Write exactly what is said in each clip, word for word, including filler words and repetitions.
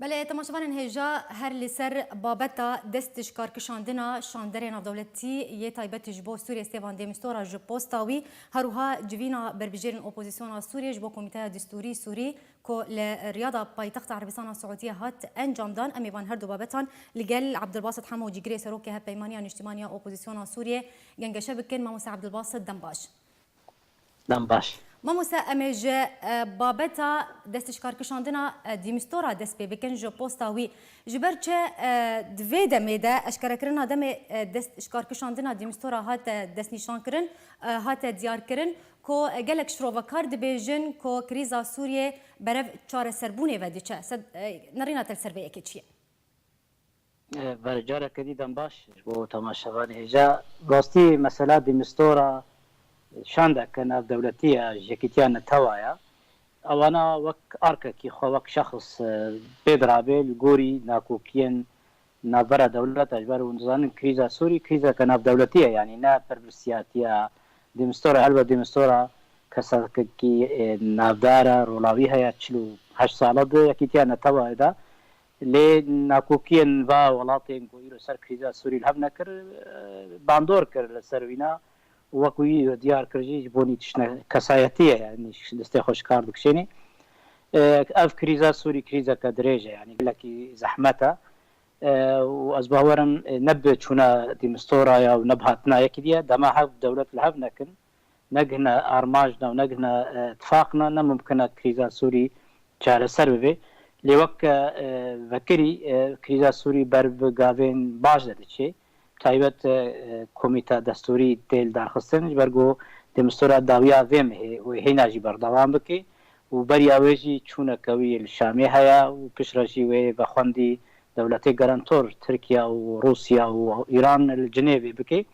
Belê, temaşevanên hêja, her li ser babeta dest ji kar kişandina şanderê navdewletî yê taybet ji bo Sûriyê Stêvan Demistora ji posta wî, her wiha civîna berbijêrên opozisyona Sûriyê ji bo Komîteya Distûrî Sûrî ku li Riyada paytexta Erebistana Siûdiyê hat encamdan, em ê van her du babetan li gel Abdulbasit Hemo, cîgirê serokê Hevpeymaniya Niştimaniya Opozisyona Sûriyê gengeşe bikin. Mamoste Abdulbasit, dem baş. Dem baş. Mamoste, em ê ji, e, babeta destişkarkişandina, e, Dîmistora dest pê bikin ji posta wî. Ji ber çi, e, di vê demê de eşkerekirina demê, e, destişkarkişandina Dîmistora hate destnîşankirin, e, hate diyarkirin ku, e, gelek şirovekar dibêjin ku krîza Sûriyê berev çareserbûnê ve diçe. Se, e, nerîna te li ser vê yekê çi ye? E, Bercareke dî dem baş ji bo temaşevanê hêja. Rastî mesela Dîmistora şandeke navdewletî ya ji Yekîtiya Netewa ya. Ewana wek arkekî xwe, wek şexs, e, pê dirabê li gorî nakokiyên navbera dewleta, ji ber hûn dizanin krîza Sûrî krîzeke navdewletî ye, yanî ne pirsiyatiya Dîmistora. Helbet Dîmistora kesekî, e, navdar e, rola wî heye, çil û heşt sal e di Yekîtiya Netewayê de. Lê nakokiyên va welatên ku îro ser krîza Sûrî li hev nekir, e, bandor kir li ser wîna û wekî wî diyar kir jî ji bo nî tiştine kesayetî ye, yanî destê xwe ji kar dikişênî. E, ev krîza Sûrî krîzeke dirêj e, yanî gelekî zehmet e. E, û ez bawer im, e, ne bi çûna Dîmistora ya û ne bi hatina yekî diye, dema hev dewlet li hev nekin, negihne armajna û negihne, e, tifaqna, ne mumkin e krîza Sûrî çareser bibe. Lê wek, e, vekirî, e, krîza Sûrî ber bi gavên baş de diçe. Taybet, e, komîta destûrî tê lidarxistin, ji ber ku Dêmistura dawiya vê mehê wê hêna jî berdewam bike û beriya wê jî çûneke wî li Şamê heye û piştre jî wê vexwendî dewletê garantor Tirkiye û Rûsya û Îran li Cinêvê bike.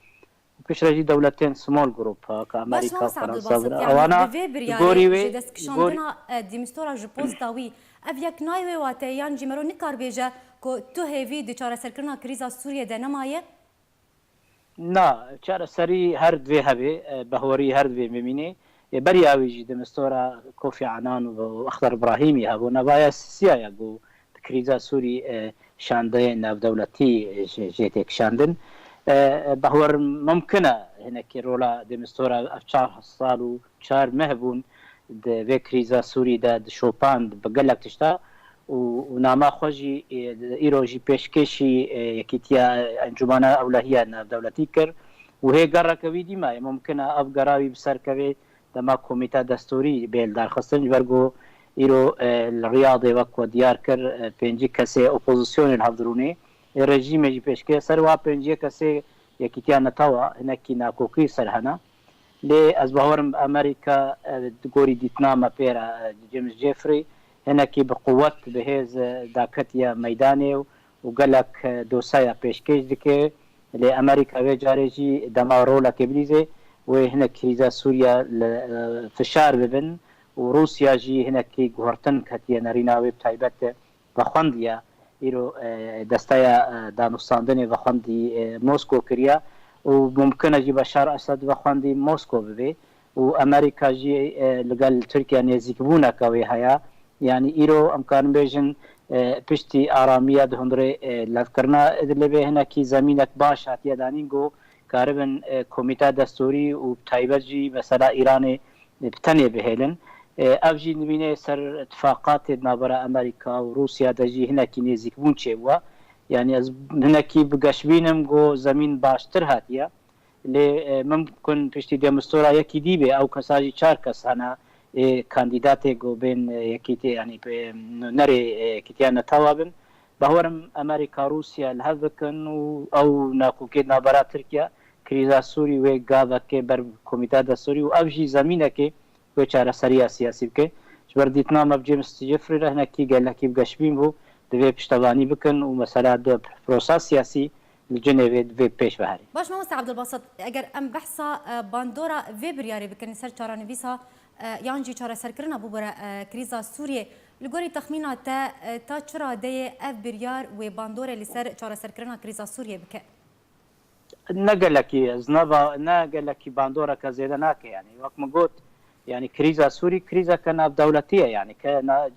Piştre jî dewletên small group, ha, ka Amerîka, Fransa, ewana, yani, bi vê biryarê gorî wê, ji dest kişandina, e, Dîmistora ji posta wî, ev yek nayê wê wateyê, yan jî mero nikar bêje ku tu hêvî di çareserkirina krîza Sûriyê de nemaye? Na, çareserî her divê hebe, e, behwerî her divê bimîne. E, beriya wî jî Dîmistora Kofi Annan û Exder Brahîmî hebû. Navaya sisiya ya ku di krîza Sûrî, e, şandeyên navdewletî, e, jê, jê tê kişandin. E, e, behwer mumkin e hinekî rola Dêmistora ev çar sal û çar meh bûn di vê krîza Sûrî de dişopand bi gelek tişta û, û nama xwe jî, e, îro jî pêşkêşî, e, Yekîtiya Encûmena Ewlehiya Navdewletî kir û hê gereke wî dî maye. Mumkin e ev gera wî bi ser keve dema komîta destûrî bê lidarxistin, ji ber ku îro, e, li Riyadê wek ku diyar kir, e, pêncî kesê opozisyonê li hev dirûnê. Ê rejîmê jî pêşkê ser wa pênciyê kesê Yekîtiya Netewa hinekî nakokî ser hene. Lê ez bawerim Amerîka, e, di gorî dîtina me pê re, e, James Jeffrey hinekî bi quwet, bi hêz, e, daketiye meydanê û, û gelek, e, dosyaya pêşkêş dike. Lê Amerîka vê carê jî dema rolekê bilîzê, wê hinek krîza Sûriye li, e, fişar bibin û Rûsya jî hinekî guhertin ketiye nerîna wê, bi taybet vexwendiye. Îro, e, desteya, e, danûstandinê vexwendî, e, Mosko kiriye û mumkin e jî Beşar Esed vexwendî Mosko bibe û Amerîka jî, e, li gel Tirkiye nêzîkbûneke wê heye. Yanî îro em karin bêjin, e, piştî aramiya di hundirê, e, levkirina Idlibê hinekî zemînek baş hatiye danîn ku karibin, e, komîta destûrî û bi taybet jî mesela Îranê, e, bi tenê bihêlin. E, ev jî nimîneyê ser tifaqatê di navbera Amerîka û Rûsya de jî hinekî nêzîkbûn çêbûye. Yanî ez hinekî bi geşbîn im ku zemîn baştir hatiye. Lê, e, mimkun piştî Dêmistora yekî dî bê, ew kesa jî çar kes hene, ê, kandîdatê ku bên, e, yekîtê, yanî, pê, nûnerê, e, Yekîtiya Netewa bin. Bawerim Amerîka, Rûsya li hev bikin û ew nakokê navbera Tirkiye, krîza Sûrî wê gavekê ber bi komîta destûrî û ev jî zemînekê wê çareseriya siyasî bike. Ji ber dîtina me bi James Jeffrey re hinekî gelekî bi geşbîn bû, divê piştevanî bikin û mesela di prosa siyasî li Cinêvê divê pêş ve herî. Baş, mamoste Abdulbasit, eger em behsa, e, bandora vê biryarê bikin li ser çaranivîsa, e, yan jî çareserkirina bibûre, e, krîza Sûriyê, li gorî texmîna te, e, ta çi radeyê ev biryar wê bandorê li ser çareserkirina krîza Sûriyê bike? Ne gelekî, ez ne ba-, ne gelekî bandoreke zêde nake, yanî wek min got, yanî krîza Sûrî krîzeke navdewletî ye, yanî ke na-,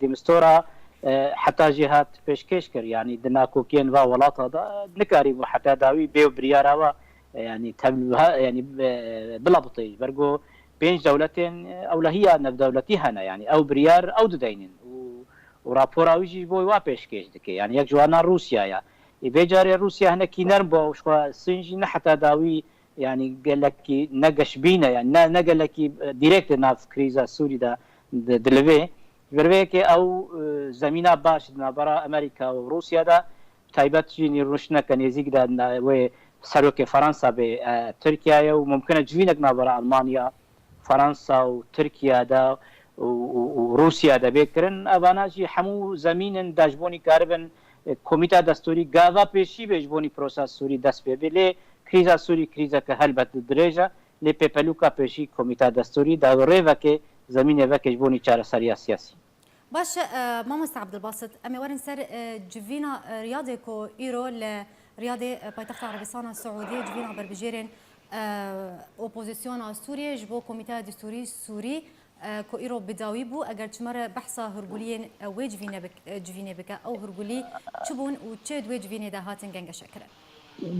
Dîmistora e, heta jî hat pêşkêş kir. Yanî di nakokiyên va welata de nikarîbû heta dawî bê û biryara wa, e, yanî tev-, ha, yanî, e, bila bitê. Ji ber ku pênc dewletên, e, ewlehiya navdewletî hene. Yanî ew biryar ew dideynin. Û, û rapora wî jî ji bo wa pêşkêş dike. Yanî yek ji wana Rûsya ye. Ê vê carê Rûsya hinekî nerm bû, ji xwe Sin jî ne heta dawî, yanî gelekî ne geşbîn e, yanî ne, ne gelekî, e, direkt di nav krîza Sûrî de di-, dilivê. Ji ber vê yekê ew, e, zemîna baş di navbera Amerîka û Rûsya de, taybet jî nî rûniştineke nêzîk de na-, wê serokê Fransa bê, e, Tirkiye ye û mumkin e civînek navbera Almanya, Fransa û Tirkiye de û, û, û Rûsya de bê kirin. Evana jî hemû zemînin de ji bonî karibin, e, komîta destûrî gava pêşî bê ji bonî prosa Sûrî dest pê bê. Lê krîza Sûrî krîzeke helbet dirêj e. Lê pêpelûka pêşî komîta destûrî da rêvekê, zemînê vekê ji bonî çareseriya siyasî. Baş e, Mamoste Abdulbasit, em ê werin ser, e, civîna, e, Riyadê ku îro li Riyadê, e, paytexta Erebistana Siûdiyê civîna berbijêrên, e, opozisyona Sûriyê ji bo Komîteya Destûrî Sûrî, e, ku îro bi dawî bû, eger çi me re behsa hurguliyên, e, wê civîne bik-, e, civînê bike, ew hurgulî çi bûn û çi di wê civînê de hatin gengeşekirin?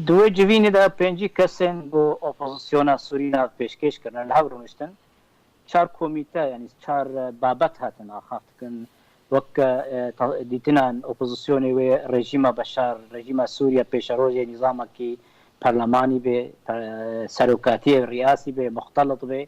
Di wê civînê de pêncî kesên ku opozisyona Sûrî nav pêşkêş kirine li hev rûniştin. Çar komîte, yanî çar, e, babet hatin axaftikin. Wek, e, ta-, dîtinan opozisyonê wê rejîma Beşar, rejîma Sûriye pêşerojê nîzamekî perlemanî bê, e, serokatiyê riyasî bê, muxtelit bê.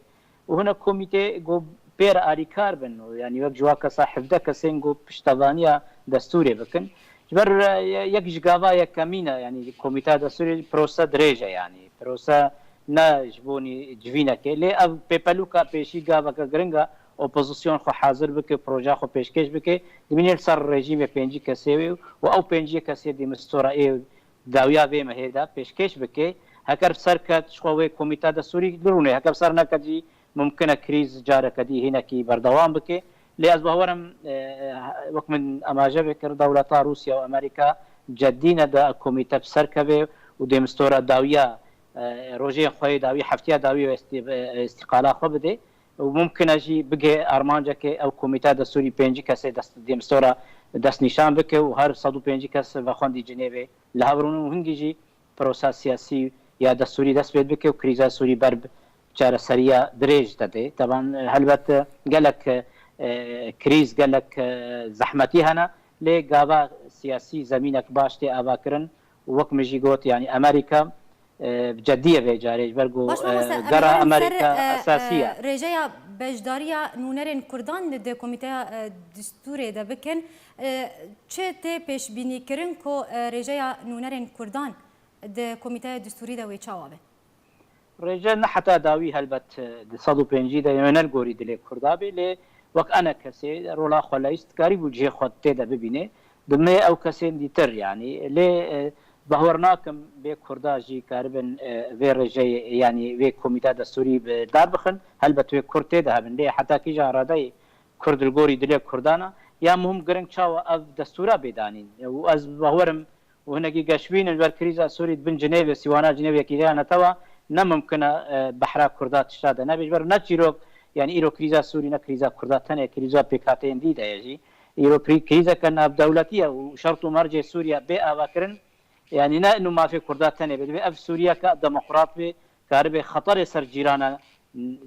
Û hinek komîtê ku pê re alîkar bin, û yanî wek ji wa kesa hevdeh kesên ku piştevaniya destûrê bikin. Ji ber, e, yek ji gava yekemîn e, yanî komîta destûrê prose dirêj e, yanî prose ne ji bonî civînekê. Lê ev pêpelûka pêşî gaveke giring e, opozisyon xwe hazir bike, proja xwe pêşkêş bike, dimîne li ser rejîmê pêncî kesê wê û ew pêncî kesê dê mistora ê dawiya vê mehê de pêşkêş bike. Heker bi ser ket, ji xwe wê komîta destûrî birûne. Heker bi ser neket jî mumkin e krîz careke dî hinekî berdewam bike. Lê ez bawer im, e, e, wek min amaje vekir, dewleta Rûsya û Amerîka cedî ne da komîte bi ser keve û dê mistora dawiya, e, rojê xwe yê dawî, heftiya dawî wê istî-, e, îstîqala xwe bide. Û mumkin e jî bigê armancekê ew komîte destûrî pêncî kesê dest-, dê mistora destnîşan bike û her sed û pêncî kes vexwendî Cinêvê li hev rûnin û hingî jî prosa siyasî ya destûrî dest pê bike û krîza Sûrî ber bi çareseriya dirêj de tê. Teban, e, helbet, e, gelek, e, krîz, gelek, e, zehmetî hene, lê gava siyasî zemînek baş tê avakirin û wek min jî got, yanî Amerîka, e, bi cedî ye vê carê, ji ber ku, Baş mamoste, e, em ê gera werin ser, Amerîka e, esasî ye. E, rêjeya beşdariya nûnerên Kurdan di, di Komîteya, e, Distûrê de bikin. E, çi tê pêşbînîkirin ku, e, rêjeya nûnerên Kurdan di Komîteya Distûrî de wê çawa be? Rêje ne heta dawî helbet, e, di sed û pêncî de yê ne li gorî dilê Kurda bê, lê wek ene kesê rola xwe leyîst dikarîbû cihê xwe tê de bibîne. Dimê ew kesên dîtir, yanî. Lê, e, bawer nakim bê Kurda jî karibin, e, vê rêjeyê, yanî vê komîta destûrî bi dar bixin. Helbet wê Kurd tê de hebin. Lê heta kîjan radeyê Kurd li gorî dilê Kurdan e? Ya muhim giring çawa ev destûra bê danîn? Û ez bawer im û hinekî geşbîn in, ji ber krîza Sûrî di bin Cinêvê, sîwana Cinêvê Yekîtiya Netewa, ne mimkin e, e, behra Kurda tişta de nebe. Ji ber ne çîrok, yanî îro krîza Sûrî ne krîza Kurda tenê, krîza pêkhateyên dî de ye jî. Îro krî-, krîzeke navdewletî ye û şert û mercê Sûriye bê avakirin, yanî ne ino mafê Kurda tenê be. Divê ev Sûriyeke demokrat be, karibe xeterê ser cîrana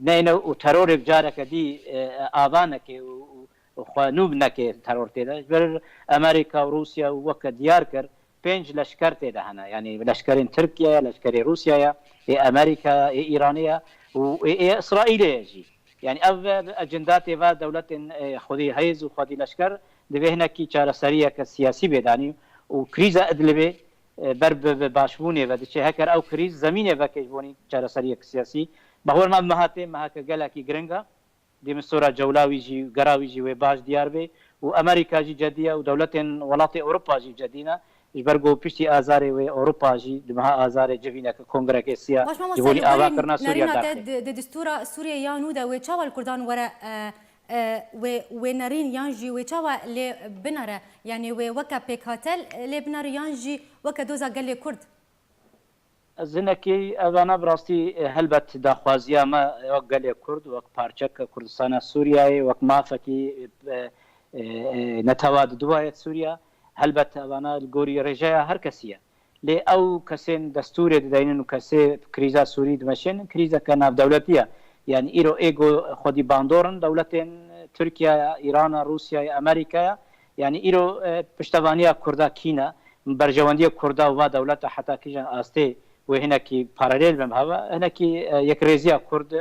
neyne û terorê bi careke dî, e, ava neke û, û, û xwe nû neke teror tê de. Ji ber Amerîka û Rûsya weke diyar kir, pênc leşker tê de hene. Yanî leşkerên Tirkiye ye, leşkerê Rûsya ye, ê Amerîka ye, ê Îranê ye û ê, ê Îsraîlê ye jî. Yanî ev, ev ecindatê ve dewletên, e, xwedî hêz û xwedî leşker divê hinekî çareseriyeke siyasî bê danî û krîza Idlibê, e, ber bi, bi başbûnê ve diçe. Heker ew krîz zemînê veke ji bonî çareseriyeke siyasî. Bawer me ev meha tê meheke gelekî giring e. Dê min sora cewla wî jî, gera wî jî wê baş diyar bê û Amerîka jî cedî ye û dewletên welatê Ewropa jî cedî ne. Ji ber ku piştî azarê wê Ewropa jî di meha azarê civîneke kongrekê siya Baş mamoste, ji bo li nî ava gorî kirina Sûriye nerîna te derxê. Di, di distûra Sûriye ya nû de wê çawa li Kurdan were, e, e, wê, wê nerîn yan jî wê çawa lê binere? Yanî wê weke pêkhate lê binere yan jî weke doza gelê Kurd? Ez hinekî evana bi rastî, e, helbet daxwaziya me wek gelê Kurd, wek parçeke Kurdistana Sûriyeyê, wek mafekî, e, e, e, netewa diduwaye Sûriya. Helbet evana li gorî rêjeya her kesî ye. Lê ew kesên destûrê dideynin û kesê krîza Sûrî dimeşênin, krîzeke navdewletî ye. Yanî îro ê ku xwedî bandor in dewletên Tirkiyeyê, Îrana, Rûsyayê, Amerîkayê. Yanî îro, e, piştevaniya Kurda kî ne? Berjewendiyê Kurda û va dewleta heta kîjan astê wê hinekî paralel bin bi hev ve, hinekî, e, yekrêziya Kurd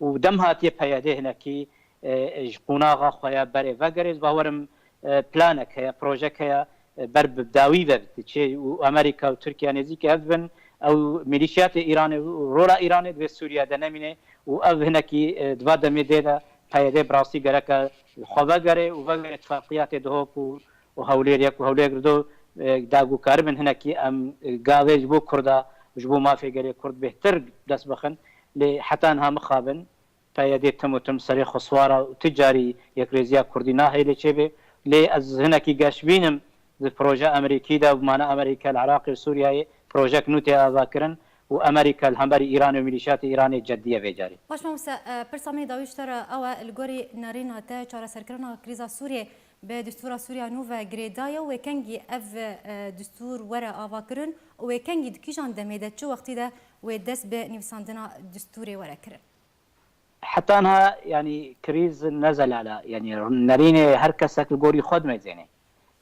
û dem hatiye P Y D hinekî, e, ji qonaxa xwe ya berê vegere. Ez bawerim, e, planek heye, projek heye, e, ber bi dawî ve diçe û Amerîka û Tirkiye nêzîkî hev dibin. Ew milîşiyatê Îranê û rola Îranê di vê Sûriye de nemîne û ev hinekî, e, di va demê dê de P Y D bi rastî gereke xwe vegere û vegere tifaqiyatê Duhok û, û Hewlêr yek û Hewlêr du, e, da ku karibin hinekî em, e, gavê ji bo Kurda, ji bo mafê gelê Kurd bêhtir dest bixin. Lê heta niha mixabin, P Y D tim û tim serê xwe swara û ti carî yekrêziya Kurdî nahêle çêbe. Lê ez hinekî geş bînim di proje Amerîkî de, bi mana Amerîka li Iraqê û Sûriyeyê projek nû tê avakirin û Amerîka li hemberî Îranê û milîşiyatê Îranê ceddiye vê carê. Baş mamoste, e, pirsa min dawî ji te re ew e, li gorî nerîna te çareserkirina krîza Sûriyê bi destûra Sûriya nû ve girêdaye û wê kengî ev, e, destûr were avakirin û wê kengî di kîjan demê de çi wextî de wê dest bi nivîsandina destûrê were kirin? Heta niha, yanî, krîz ne zelal e. Yanî, nerînê her kesek li gorî xwe dimezêne.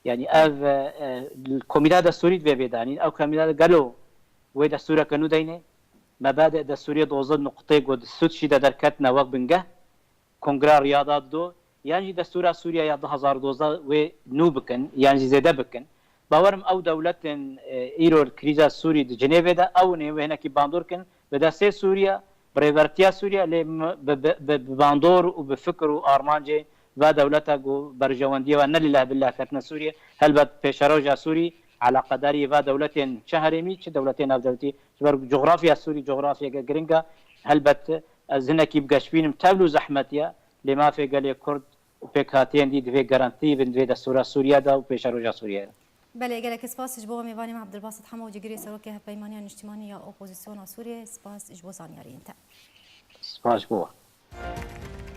Yanî, ev, e, e, komîta destûrî divê bê danîn. Ew komîta gelo wê destûreke nû deyne? Mebadê destûriyê dozdeh nuqtê ku di Sût jî de derketine wek bingeh, Kongra Riyada dido, yan jî destûra Sûriye ya du hazar dozdeh wê nû bikin, yan jî zêde bikin. Bawerim ew dewletên, e, îro li krîza Sûrî di Cinêvê de, ew ê wê hinekî bandor kin bi destê Sûriye, bi rêbertiya Sûriye, lê m-, bi, bi, bi, bi bandor û bi fikir û armancê va dewleta ku berjewendiyê ve ne lileh bileh ketine Sûriye. Helbet pêşeroja Sûrî eleqedariyê va dewletên çi herêmî, çi dewletê navdewletî, ji ber cografya Sûrî cografyeke giring e. Helbet ez hinekî bi geş bînim, tevl û zehmet ye, lê mafê gelê Kurd û pêkhatiyên dî divê garantî bin di vê destûra Sûriye de û pêşeroja Sûriye de. Belê, gelek spas ji bo mêvanê me Abdulbasit Hemo, cîgirê Serokê Hevpeymaniya Niştimanî ya Opozisyona Sûriyê. Spas ji bo zanyariyên te. Spas ji bo we.